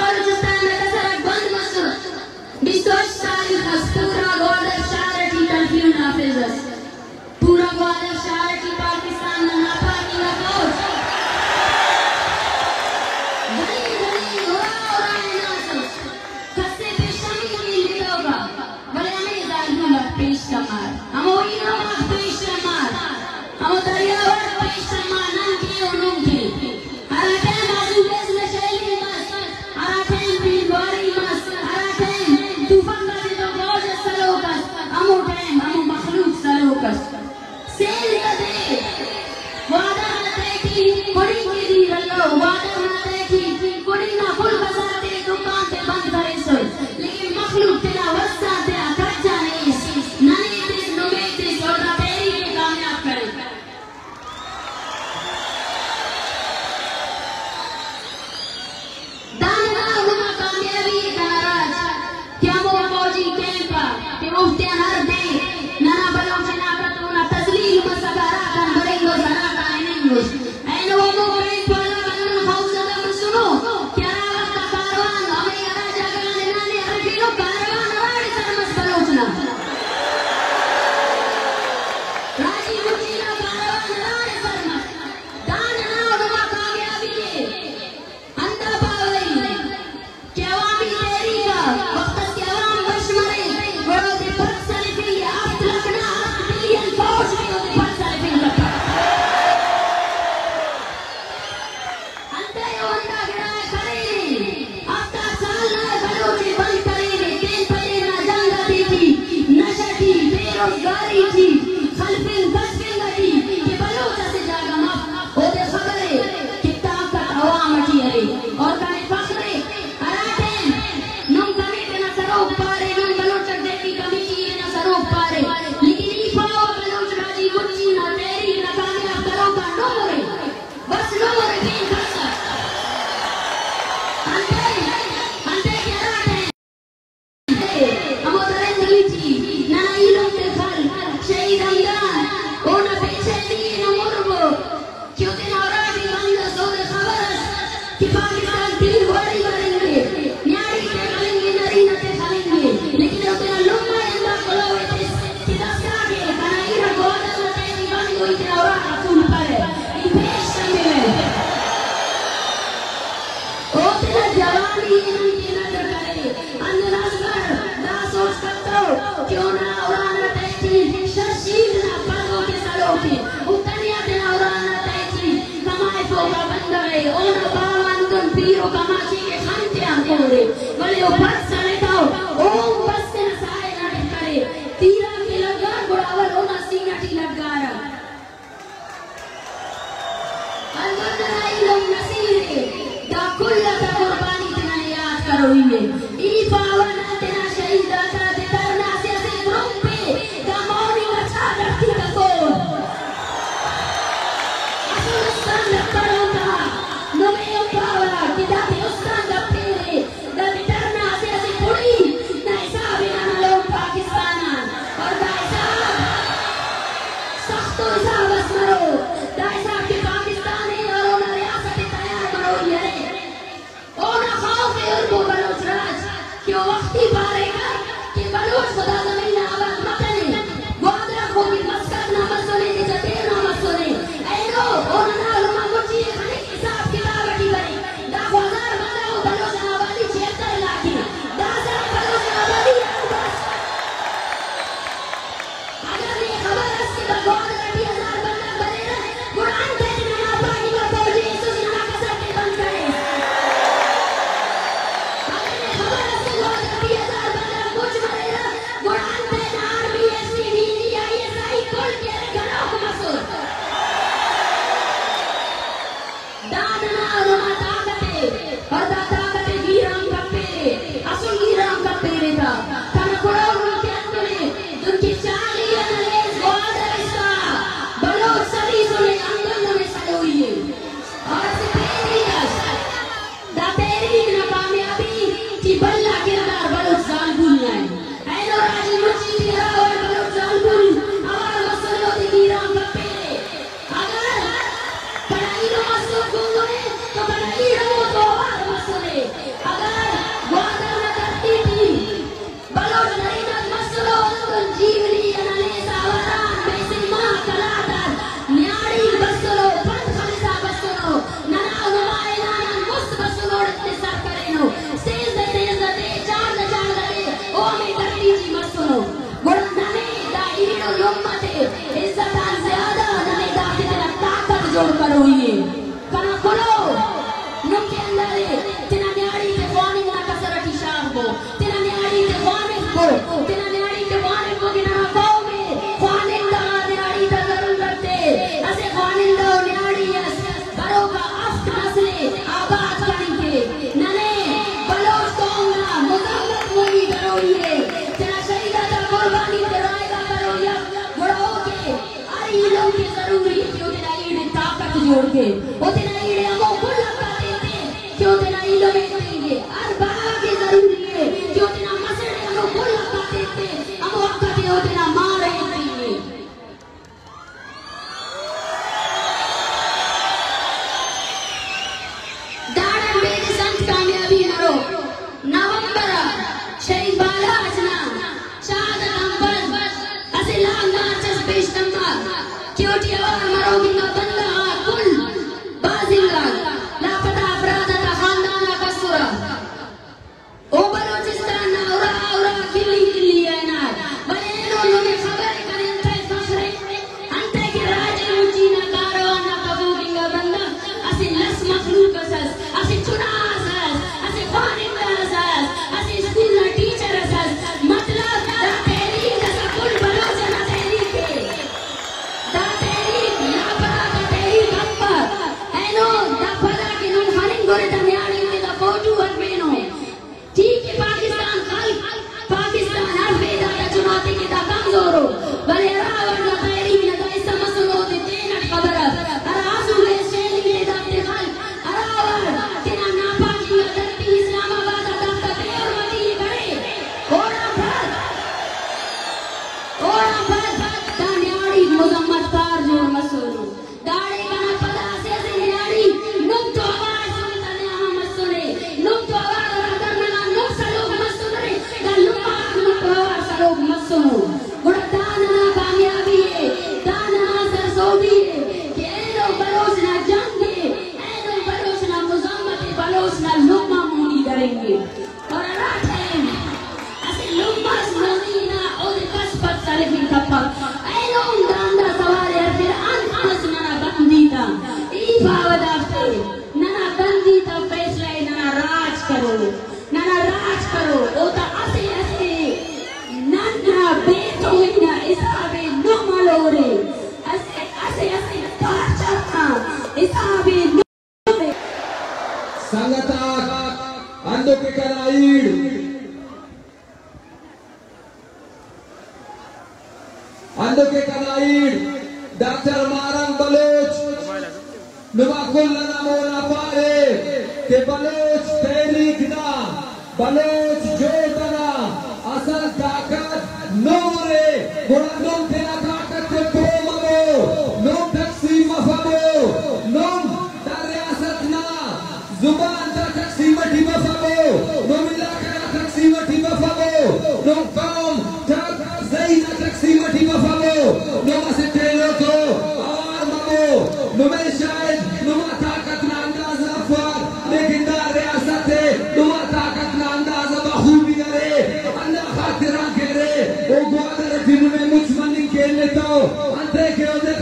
بلوچستان ءِ کسر ءَ بند مہ شت۔ بیست ءُ ہشت تاریخ است، پورا گوادر شہر ءَ ٹی کرفیو نافذ است۔ پورا گوادر شہر ءَ ٹی پاکستان ءِ ناپاکیں فوج گلی گلی، اُرا اُرا ءَ ناچ اَت۔ کسے پیش نہ کپیت لوگ ءَ، بلے ہمے زالبول ءَ پیش کمار، ہمو ایران ءَ پیش کمار، ہمو دریاور ءَ پیش کمار، ننکے ءُ نونکے۔ ہرا ٹائم آزو بزنس شیلنگ بس، ہرا ٹائم پیلگواری بس، ہرا ٹائم توفنگ ءَ تو گوج سلوک است، ہمو ٹائم ہمو مخلوق سلوک است۔ سیل کدے گوادر ءَ تیٹی کڑی کی دی رلو، گوادر ءَ تیٹی کڑی نا کل بازار تے دکان تے بند کریسو، لیکن مخلوق تینا وسا تینا کچا نیست، ننے تس، نمے تس، اور دا تحریک کامیاب کرے۔ دانا نما کامیابی ءِ تہا راج کہ ہمو فوجی کیمپ ءَ کہ اوفتیان ہر دے ننا بلوچ علاقہ تونا تذلیل مسکہ، ہرا کان برنگ اس، ہرا کان ہننگ اس۔ اینو ہمو کیمپ والا بندن خوف زدہ مسنو کہ ہرا وخت کاروان ہمے ہرا جاگہ آن ہنانے ہرفینو، کاروان ہراڑے سر مس بلوچ نا۔ راجی مچی نا کاروان ہراڑے سر مس۔ دانا نما کامیابی ءِ ہندا باوری کہ عوامی تحریک ءَ وخت اس کہ عوام بش مرے، گڑا اودے پد سلفنگ ءِ، ہفت لکھ نا ہفت بلین فوج بھی اودے پد سلفنگ کپک۔ انتئے او ہندا گڑا ءَ کرینے، ہفتاد سال نا بلوچ ءِ بند کرینے، تین پہ تین نا جنگ آتیٹی، نشہ ٹی، بے روزگاری ٹی، خلفنگ کسفنگ ٹی کہ بلوچ اسہ جاگہ مف، اودے خبر ءِ کہ طاقت عوام ٹی ارے۔ اور کنے فخر ءِ، ہرا ٹائم نم کمیٹی نا سروک پارے، نم بلوچ یکجہتی کمیٹی نا سروک پارے، لیکن ای پاوہ بلوچ راجی مچی نا تحریک نا کامیاب کروک آ نمرے، بس نمرے، پین کس اس۔ انتئے، انتئے کہ ہرا ٹائم ہمو درندگی ٹی ننا ایلم تے خل، شہید ہمدان، اونا بے چینی نا مربو کہ او تینا اراٹی بند اس، اودے خبر اس کہ پاکستان تیل گواری مرنگ ءِ، نیاڑی تے خلنگ ءِ، نرینہ تے خلنگ ءِ، لیکن او تینا لمہ ءِ ہندا کلہو ءِ تس کہ داسکان کہ کنا ایرا گوادر نا تہٹی بند، او ای تینا اراٹا پول پرہ، ای پیش تموہ۔ او تینا جوانی ءِ نن کہ ندر کرے۔ ہندن اصغر دا سوچ کتو کہ اونا ارانا تہٹی ششید نا پلو کہ سلوک ءِ، او تنیا تینا ارانا تہٹی کمائفوکا بندغ ءِ، اونا باوہ ہندن پیر و کماشی کہ خن تیان کور ءِ، ولے او پد سلتو، او بس تینا ساہ ءِ نا ڈکھ کرے، تیران کہ لگار گڑا اول اونا سینہ ٹی لگارہ۔ ہندن ننا ایلم نصیر ءِ، دا کل آتا قربانی تے ننے یات کروئی ءِ۔ ای پاوہ نن تینا شہید آتا دتر نا اسہ اسہ گروپ ءِ، دا موننگ آ چار گھنٹہ تکون۔ اسل استان ڈکھر آتا نمے او پاوہ کہ داتے استان ڈکھیرے۔ دا دتر نا اسہ اسہ پڑی نا حساب ءِ ننا لوگ پاکستان آن، اور دا حساب سخت و حساب اس مرو۔ دا حساب کہ پاکستان ءِ اور اونا ریاست ءِ تیار مروئی ارے۔ اونا خوف ءِ اربو بلوچ راج کہ او وختی پاریکہ کہ بلوچ خدا زمین نا آباد مکنے۔ گوادر آ خو کہ مسکت نا مسنے، دگہ دیر نا مسنے۔ اینو او ننا لمہ مچی ءِ خنک حساب کتاب ٹی بریک۔ داخو ہزار بندغ و بلوچ آبادی چھہتر لاکھ ءِ۔ داسہ بلوچ آبادی ہم بس۔ اگر نے خبر اس کہ گوادر ٹی ہزار بندغ بریرہ، گڑا انت ءِ ننا پارٹی و فوج ایسس ننا کسر تے بند کریس۔ اگر نے خبر اس کہ گوادر ٹی ہزار جوڑ کے، او تینا ایڑے ہمو کل حق آتے تے کہ او تینا علم ء تنگے۔ ہر باغ ء ضروری ہے کہ او تینا مسڑ ء ہمو کل حق آتے تے، ہمو حق آتے او تینا مار ء تنگے۔ داڑان بیدس انت کامیابی مرو۔ نومبر ء شہید بالاچ نا شہادت آن پد اسہ لانگ مارچ اس پیش تما کہ اوٹی اوار مروک انگا بندغ آک کل بھاز انگا لاپتہ افراد آتا خاندان آک اسرہ۔ او بلوچستان نا ارا ارا کلی کلی ء ہنار، ولے اینو نمے خبر ء کنے انتئے فخر ء، انتئے کہ راج ء مچی نا کاروان نا پبوک انگا بندغ اسہ لس مخلوق اس ئس، اسہ چنا اس ئس، اسہ خوانندہ اس ئس، اسہ اسکول نا ٹیچر اس ئس۔ مطلب دا تحریک داسہ کل بلوچ ئنا تحریک ء۔ دا تحریک لاپتہ تا تحریک امپک۔ اینو دا پدا کہ نم خننگ گرے تا نیاڑی تے دا فوٹو ہرفینو۔ ٹھیک ہے، پاکستان خلق، پاکستان ہر بیداد ء چناتے کہ دا کمزور ء، ولے ہرا وڑ نا تحریک نا دا حصہ مسنو، اودے دین اٹ خبر اس۔ ہرا آسو گیس شیلنگ ء دافتے خلق، ہرا وڑ تینا ناپاکی ء دھرتی اسلام آباد آ دافتا بے حرمتی ء کرے، اوڑان پد، اوڑان پد دا نیاڑی مذمت کار جوڑ مسنو۔ داڑے کنا پدا اسہ اسہ نیاڑی نم تو اوار سنتنے آ مسنے، نم تو اوار ہرا دھرنا نا نم سلوک مسنے، دا لمہ غاک نم تو اوار سلوک مسنو۔ گڑا دا ننا کامیابی ء، دا ننا سرسہبی ء کہ اینو بلوچ نا جنگ ء، اینو بلوچ نا مذمت ء، بلوچ نا لمہ مونی درینگے۔ اور ہرا ٹائم اسہ لمہ اس مونی نا اودے کس پد سلفنگ کپک۔ اینو ہم داندا سوال ء ہرفر، انت مس ننا بندی تا؟ ای پاوہ دافتے، ننا بندی تا فیصلہ ء ننا راج کرو، ننا راج کرو۔ اوتا اسہ اسہ نن نا بے توئی نا حساب ء نم ہلورے، اسہ اسہ اسہ ٹارچر نا حساب ء نم سنگت آک، ہندن کہ کنا ایڑ، ہندن کہ کنا ایڑ ڈاکٹر ماہ رنگ بلوچ، نما کل انا مونا پارے کہ بلوچ تحریک نا، بلوچ جہد انا اصل طاقت نم ارے، گڑا نم تینا طاقت تے پرو مبو، نم تقسیم مفبو، نم دا ریاست نا زبان تا تقسیم اٹی مفبو، نم علاقہ نا تقسیم اٹی مفبو، نم قوم تا زئی نا تقسیم اٹی مفبو، نم اسٹ ایلو تو اوار مبو، نمے شاید نما طاقت نا اندازہ افار، لیکن دا ریاست ء نما طاقت نا اندازہ بخوبی ارے، ہندا خاطران کہ ارے، او گوادر اٹی نمے مچ مننگ کہ الیتو، انتئے کہ اودے